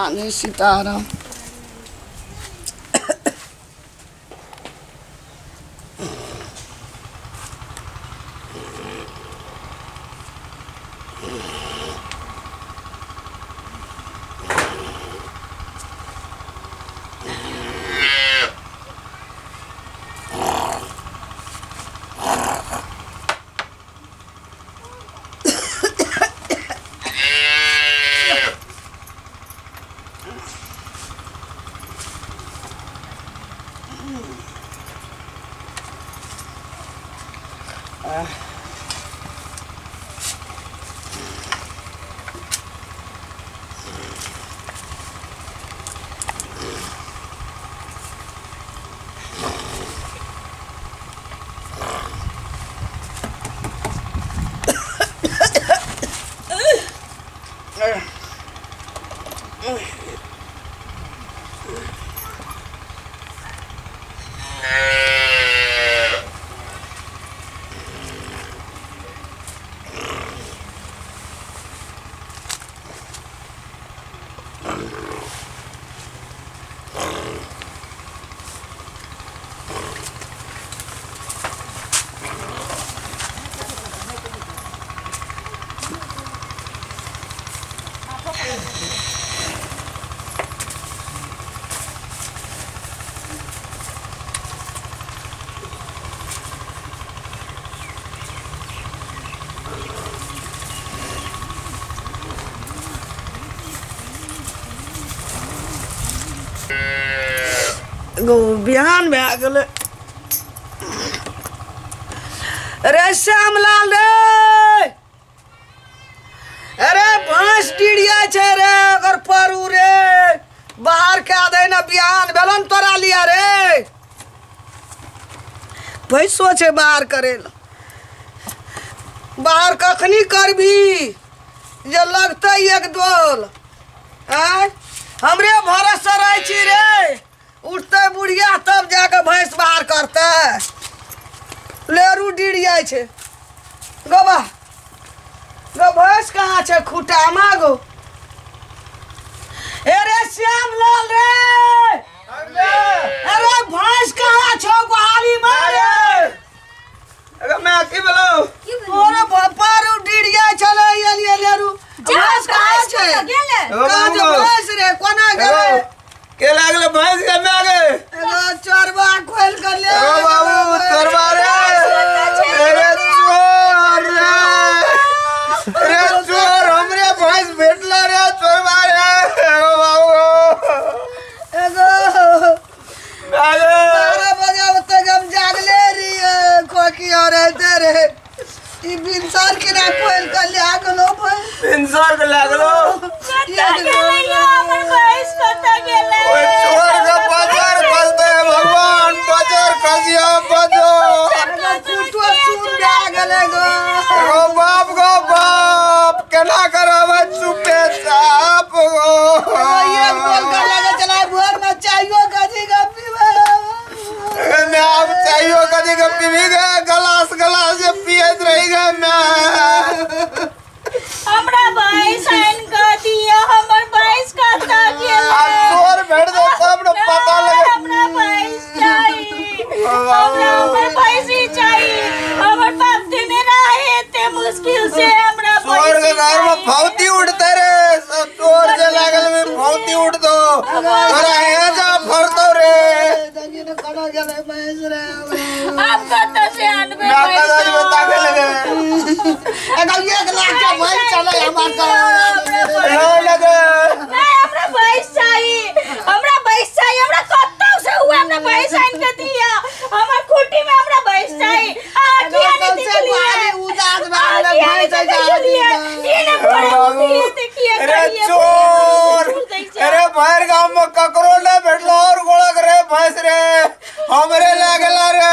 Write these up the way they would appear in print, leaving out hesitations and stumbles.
राम सीताराम। गो बिहान भए गेलै। रे श्यामलाल रे, अरे भैंस डिरिया छै रे, ओकर परू रे बाहर कए दे ने, बिहान भेलो ने तोरा लिया रे, भैंसो छै बाहर करे लए। बाहर कखनी करबी जे लगतै एक दोल? आँय हमरे भरोसे रहै छी रे, उठते बुढ़िया तब जाके भैंस बाहर करते। लेरू डिरिया छै गो बा गो, भैंस कहाँ छै खूटा मा गो? अरे श्यामलाल रे, अरे भैंस कहाँ छौ गोहाली मा रे? अरे मैं की बोलो तोरे परू डिरिया छलै एलिए लेरू, भैंस कहाँ छै? कहाँ छै भैंस रे, कोना गेलै? के लागल भैंस के मैं गे? एगो चोरबा खोल कर ले। ओ बाबू चोरबा रे, अरे चोर रे, अरे चोर हमरे भैंस भेटला रे चोरबा रे। ओ बाबू एगो 12 बजे तक हम जागले रहिए, खोकी और रहते रहे, ई बिनसर के ना खोल कर ले गेलो भैंस, बिनसर के लागलो। कतऽ गेलै यौ हमर भैंस, कतऽ गेलै? ओए चोर के बाजार खसते भगवान, बाजार खसिया बाजार। कुटो सुन भए गेलै गो। ओ बाप गो बाप, केना करबै चुपे चाप गो। एक बोल कर लगे चला भोर में चाहियो कथी के पीबै? मैं अब चाहियो कथी के पीबी गे, गलास गलास जे पियत रही गे मैं। हमरा भैंस आनि कऽ दिअ, हमर भैंस कतऽ गेलै? आ चोर भेट दे तब ने पता लगे। हमरा भैंस चाही, हमरा हमर भैंस ही चाही, हमर बाप देने रहे एते मुश्किल से हमरा। चोर के घर में फौती उठते रे, सब चोर जे लागल में फौती उठ दो, तोरा हे जा फरतो रे। देखिए ने कोना गेलै भैंस रे, आप कतऽ से आनबै? मैं कतऽ से ताके लगे। एगो 1 लाख के भैंस चलै हमर लो लगे। नहीं हमरा भैंस चाही, हमरा भैंस चाही, हमरा कतौ से हुआ हमरा भैंस आनि के दिअ, हमर खूटी में हमरा भैंस चाही। आ किया नहीं देखलिए? उदास भए गेलै भैंस देखलिए ई ने पड़े देखिए। अरे चोर, अरे बाहर गांव में ककरो ने भेटलो और गोलक रे भैंस रे, हमरे लागल रे।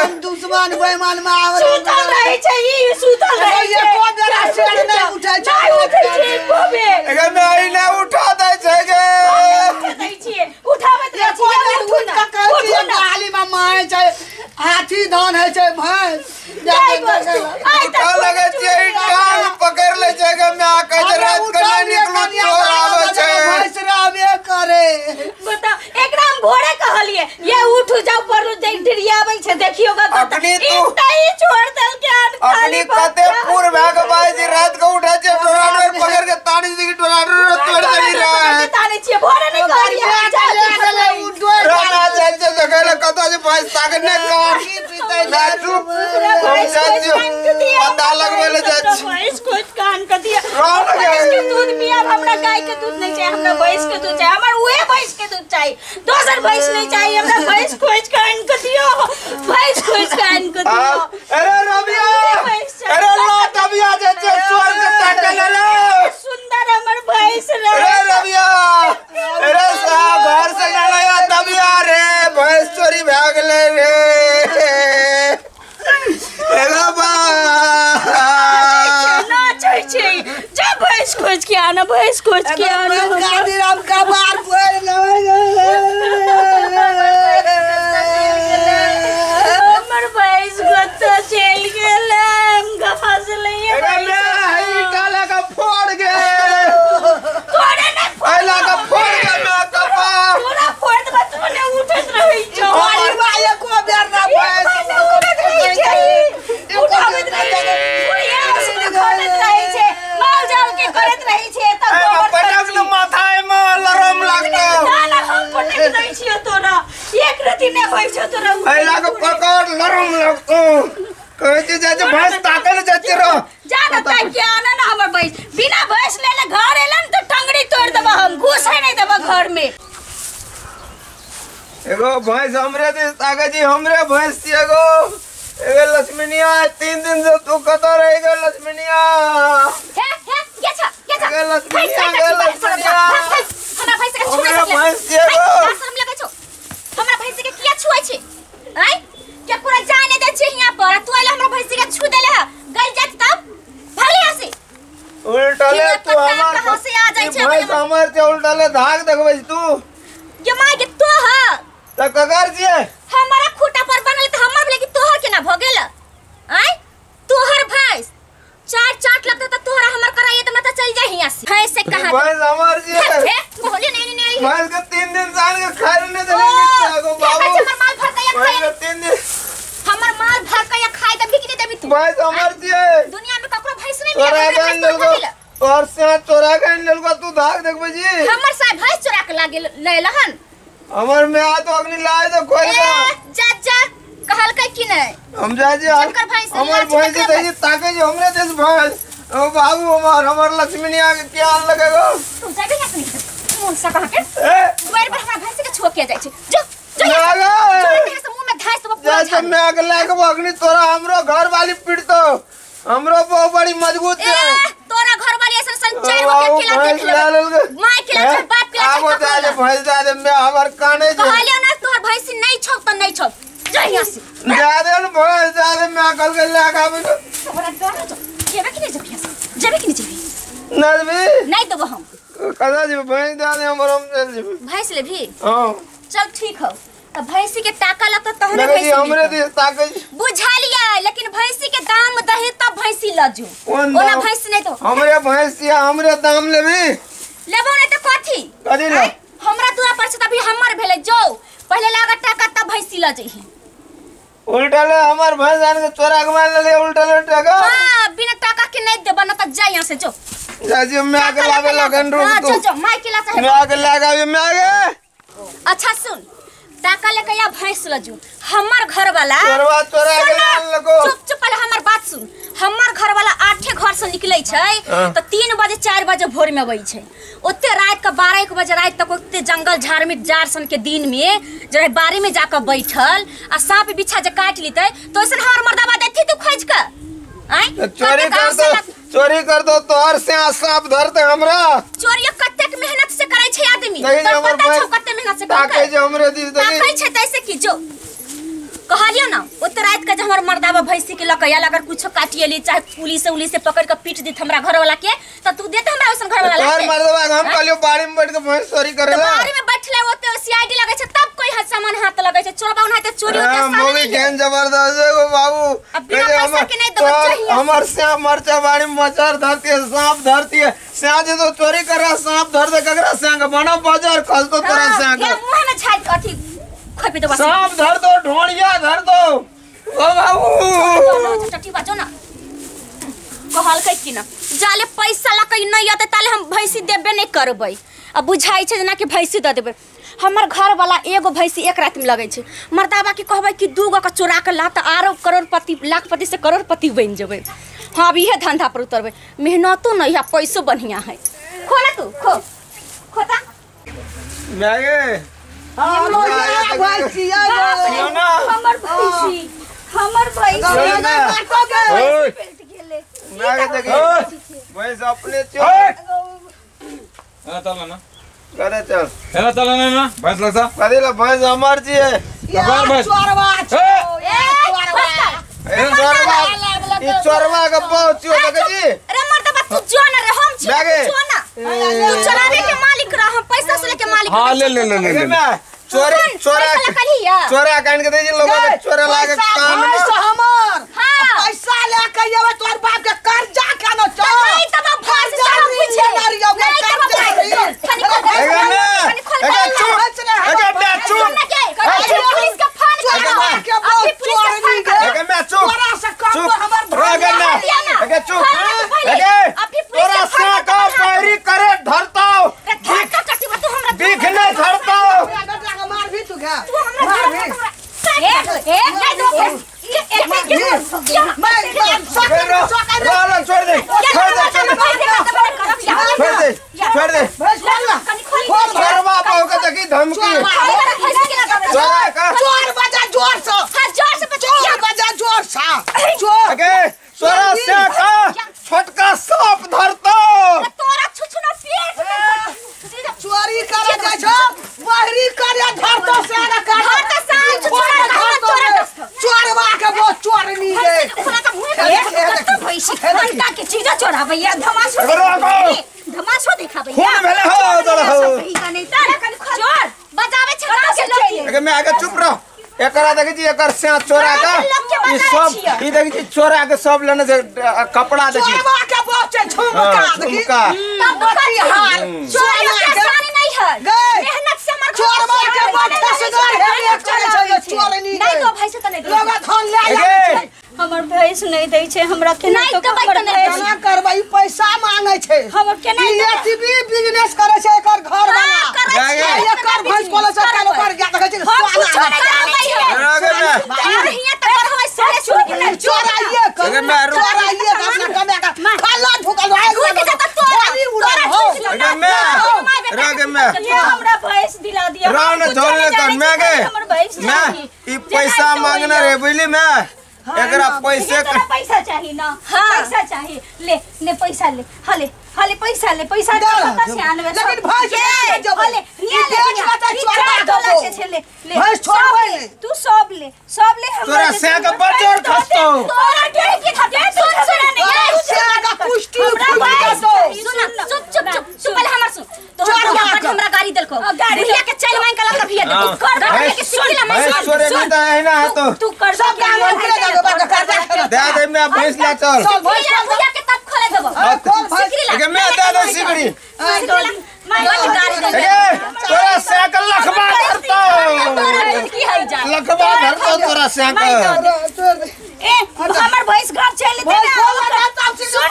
हम दुश्मन बेईमान में आवे सुतल रहै छै ई, सुतल रहै छै, एको बेरा शेर नै उठै छै, नै उठै छै एको बेर। एगे मैं आई ने उठा दै छै गे, उठा दै छियै, उठाबैत रहै एको छियै। बेर उठ के कहै छियै गोहाली में माय छै, हाथी धान होइ छै भैंस। उठा लगे छियै, टांग पकड़ ले छै गे, मैं कहै छै रात के नै निकलू चोर आबै छै। भैंस रे भोरे कहलिए ये उठ जाओ पर देख ढिरिया आबै छै देखियो ग अखनी तू ई छोड़ देल के आन अखनी कते पूर भए के बाई जी रात के उठे छै टोराडोर पकड़ के तानी दी टोराडोर तोड़ देली रहे तानी छिए भोरे नहीं कहलिए रामा जाय छै देखै ले कतौ जे भैंस ताकत नै कर नाचू हम जाय छियौ पता लगबै ले जाय छी भैंस खोज कान के दिया भैंस के दूध पियाब हमरा गाय के दूध नहीं चाहिए हमरा भैंस के दूध चाहिए हमर उहे भैंस के दूध चाहिए दोसर भैंस नहीं चाहिए हमरा भैंस खोज कान के दियो भैंस खोज कान के दियो। अरे रबिया अरे लो तबिया जे छै चोर के ताके ले ले सुंदर हमर भैंस रे। अरे रबिया अरे साहब घर से ना लाया तबिया रे भैंस चोरी भए गेलै रे। अरे बा नाचै छै जा भैंस खोज के आना भैंस खोज के आना गाड़ी राम का बार बोल हमर भैंस कतऽ चलि गेलै हम फसलै अरे मैं ई डाला का फोड़ गे तोरे नै अइला का फोड़ गे मैं कपार तोरा फोड़ देबा तू ने उठैत रहै छौ अरे भाई एको बेर ना उठैत रहै छै उठाबैत रहै छै करैत रहै छै माल जाल के करैत रहै छै त गोबर पटक न माथा में लरम लागतो ना ना हम पटक दै छियो तोरा एक रति नै होइ छौ तोरा अइला के पकड़ लरम लागतो कहै छै जाय छै भैंस ताके ले जाय छै रो जा न ताकि के आना ना हमर भैंस बिना भैंस लेले घर एलन त टंगड़ी तोड़ देबा हम घुसे नै देबा घर में। एगो भैंस हमरे दिस ताके जी हमरे भैंस छी एगो एगो लक्ष्मीनिया 3 दिन से तू कतऽ रहि गेल लक्ष्मीनिया। हे हे के छ के छ गे लक्ष्मीनिया गे लक्ष्मीनिया हमरा भैंस के छुए हमरे भैंस छी एगो शरम लगै छौ हमरा भैंस के किया छुए छी आय के पूरा जाने दे छी हियां पर तू आइला हमरा भैंस के छू देले ह गल जात तब भगले हसी उल्टले तू हमर कहां से आ जाय छै भैंस हमर छै उल्टले धाक देखबै तू ये मां के तो ह त ककर छियै हमारा खूटा पर बनल त हमर भेलै कि तोहर केना भ गेल आय तोहर भैंस चार चाट लगता त तोहरा हमर कराइए त मत चल जा हियां से भैंस से कहां भैंस हमर छियै हे बोले नहीं नहीं भैंस के 3 दिन से आन के खाइ नै देले एगो बाबू हमर माल भर के खाइ भैंस के 3 दिन हमर माल भर के खाइ त बिकने देबी तू भैंस हमर छियै दुनिया में ककरो भैंस नहीं तोरा मिले के लेलको और से तोरा के लेलको तू धाक देखबै जी हमर साहब भैंस चोरा के लागे लेलहन हमर में आ तो अग्नि लाए तो खोल ए जा जा कहलकै कि नहीं हम जा जी हमर भैंस दे जी ताके जी हमरे देश भैंस ओ बाबू हमर हमर लक्ष्मीनिया के क्या लगेगो तू जाबे ना सुनी मुंह से कह के ए दुआर पर हमरा भैंस के छुआ के जाय छै जो जो लागे जो मुंह में धास तो जा जा मैं आगे लागे अग्नि तोरा हमरो घर वाली पीटतो हमरो बहु बड़ी मजबूत है तोरा घर वाली ऐसन सन चार गो के खिला देख ले माय खिला छै बाप खिला छै आबो जा भैंस जा दे मैं हमर काने जे कहलियो ना तोहर भैंस नहीं छौ त नहीं छौ जा यहां से जा दे न भैंस जा दे मैं कल के लागे आबे तोरा डर न जेबे कि नहीं जेबे यहां से जेबे कि नहीं जेबे ना देबी नहीं देबो हम कदा जेबे भैंस जा दे हमर हम चल जेबे भैंस लेबी हां चल ठीक हो त भैंसी के टाका लगत तहने भैंसी हमरे दे ताके बुझा लिया लेकिन भैंसी के दाम दही तब भैंसी ल जो ओना भैंसी नहीं तो हमरे भैंसी हमरे दाम लेबी लेबो नहीं त कथी कथी ले हमरा दूरा पर से तभी हमर भेलै जो पहले लागत टाका तब भैंसी ल जइही उल्टा ले हमर भैंस आन के चोरा के मार ले उल्टा ले टाका हां बिना टाका के नहीं देबो न त जा यहां से जो जा जी मैं आगे लावे लगन रुक तू जो जो माय के ला चाहे मैं आगे लगावे मैं आगे अच्छा सुन टाका लेके या भैंस ल जो हमर घर वाला चोरवा चोरा के लान लगो चुप चुप पहले हमर बात सुन हमर घर वाला 8 घर से निकलै छै त 3 बजे 4 बजे भोर में अबै छै ओते रात के 12 1 बजे रात तक ओते जंगल झाड़ में जार सन के दिन में जरे बारी में जाकर बैठल आ सांप बिछा जे काट लितै तो ऐसन हमर मर्दाबा देथि तू खोज के आय चोरी कर दो चोरी कर दो तोहर से सांप धरते हमरा चोरी कतेक मेहनत से करै छै आदमी तोर पता छौ कते मेहनत से करै ताके जे हमरे दिस ताकै छै तैसे की जो कहलियो ना ओते रात के जे हमर मर्दाबा भैंसी के लक आयल अगर कुछो काटिए ली चाहे पुलिस उलिस से पकड़ के पीट देत हमरा घर वाला के त तू देत हमरा ओसन घर वाला तोहर मर्दाबा हम कहलियो बाड़ी में बैठ के भैंस चोरी करेला बाड़ी में बैठले ओते सीआईडी लगै छै तब कोई हाथ सामान हाथ लगै छै चोरबा उनाते चोरी होते हां मोगी ज्ञान जबरदस्त है गो बाबू अब बिना पैसा के नहीं देबो चाहिए हमर से मरचा बाड़ी में मचर धरती है सांप धरती है स्या जे तो चोरी कर रहा सांप धर दे ककरा स्या के बना बाजार खल तो तोरा स्या के मुंह में झाड़ अथी खोपी देबा सब धर दो ढोड़िया धर दो ओ बाबू चट्टी बाजो ना कहलकै कि ना जाले पैसा लकै नहीं अते ताले हम भैंसी देबे नहीं करबै आ बुझाइ छै जेना कि भैंसी the देबै। हमर घर वाला एगो भैंसी एक रात में लगै छै मर्दाबा के कहबै कि दूगो के चोरा के ला त आरो करोड़पति लाखपति से करोड़पति बन जेबै। हाँ अब इहे धंधा पर उतरबै मेहनतो नहीं है पैसो बढ़िया है। खो ना तू खो खोता मागे हां भैंसी हमर भैंसी हमर भैंसी मागे देखी भैंस अपने चोर ना चल ना करे चल ना चल ना ना भैंस लगता करे ला भैंस हमार जी है ये चोरवा छो ए ए चोरवा ई चोरवा के बहुत छियो देखे जी। अरे मर्दबा तू जो ना रे हम छी जो ना तू चलावे के मालिक रह हम पैसा से लेके मालिक। हां ले ले ले ले चोरे चोरा चोरा कान के दे जी लोग के चोरा लागे काम पैसा हमर पैसा लेके आवे तोर बाप के कर्जा केना छौ नहीं तब भैंस से पूछे नहीं तब ए चुप ए चुप पुलिस के फोन कर अभी पुलिस के फोन कर ए मैं चुप चुप हमर ए चुप ए अभी पुलिस तोरा से का पैरी करे धरता दिखने धरता मार भी तू गा तू हमरा ए ए नहीं दो ए ए मैं रोल छोड़ दे छोड़ दे छोड़ दे छोड़ दे खोल चोरवा बहु के देखी धमकी चोर का चोर बजा जोर से हां जोर से चोर बजा जोर से चोर के चोरा से का छोटका सांप धरतो तोरा छुछुना पेट में चोरी करे जाय छो बहरी करे धरतो से ना कर धरतो सांप छुछुना तोरा चोरवा के वो चोरनी रे खोला त मुंह में भैंसी घंटा के चीज चोराबैया धमासो धमासो देखाबैया खून भेले हो दर हो चोर बजावे छै गांव के लोग के मैं आगे चुप रह एकरा देखी जी एकर से चोरा का ई सब ई देखी जी चोरा के सब लेने से कपड़ा देखी चोरवा के बहुत झुमका देखी झुमका तब हार चोरी के आसानी नहीं है मेहनत से हमर चोरवा के बहुत फसगर है करे छै चोरनी नहीं तो भैंस त नहीं लोग धन ले ले हमर भैंस नहीं दै छै हमरा केना नहीं तो देबै हमर त नहीं भैंस केना करबै पैसा मांगे छै हमर केना ई एतबी बिजनेस करे छै एकर घर वाला एकर भैंस कोला से कालो कर जा देखै छै कुछो नहीं जानै छै और हिया त करबै सारे छोड़ के चोराइए कर चोराइए अपना कमे का खाला ढुकल रुक जा त तोरा उड़ल हो रग में ये हमरा भैंस दिला दिया रान झोल कर मैं के हमर भैंस मैं ई पैसा मांगना रे बुझली मैं एकरा पैसे तोरा पैसा चाहिए ना। हां पैसा चाहिए ले ले पैसा ले हले हले पैसा ले पैसा कत से आनबे लेकिन भैंस ले जब हले ई बेच के चोरवा के ले ले भैंस छोड़बै ले तू सब ले हमरा तोरा से के बजर खसतो तोरा के की थके सुन सुन नहीं से का पुष्टि फुटी दो सुन चुप चुप चुप तू पहले हमर सुन तो हमरा गाड़ी देलको बुढ़िया के चल मांग के लत भैया दे तू कर गाड़ी के सिकला मैं भैंस चोरे भी त है ना तो तू कर सब काम करे दे बाबा कर्जा दे दे मैं भैंस ला चल चल भैंस बुढ़िया के तब खोले देबो खोल भैंस के मैं दे दे सिकड़ी मैं गाड़ी दे तोरा से के लखवा धरतो की है जा लखवा धरतो तोरा से के ए हमर भैंस घर चल दे ना सुन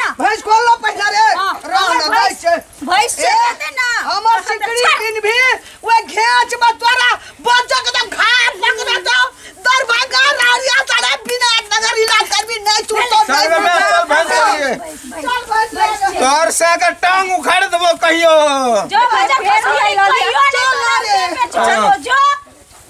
ना भैंस खोल लो पहले रे रान दै छै भैंस चल दे ना हमर सिकड़ी दिन भी वे घेच में तोरा बच्चा के एकदम घाट पकड़ा दो दरभंगा रारिया सारा बिना नगर इलाज करबी नहीं छूटतो चल मैं चल भैंस चलिए चल भैंस तोर से के टांग उखाड़ देबो कहियो जो बाजार फंसी आई कहियो नहीं चलो जो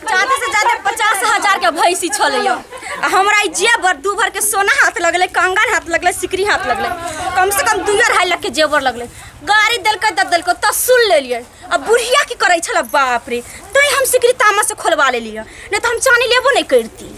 ज्यादा से ज्यादा 50,000 के भैंसी छलै आ हमरा ई जेवर दू भर के सोना हाथ लगले, कंगन हाथ लगले, सिकरी हाथ लगले, कम से कम 2-2.5 लाख के जेवर लगले। गाड़ी देलकै त देलकै त सुन लेलियै। आ बुढ़िया की करै छलै बाप रे, तैं हम सिकरी तामा से खोलवा लेलियै, नहीं त हम चानी लेबो नहीं करती।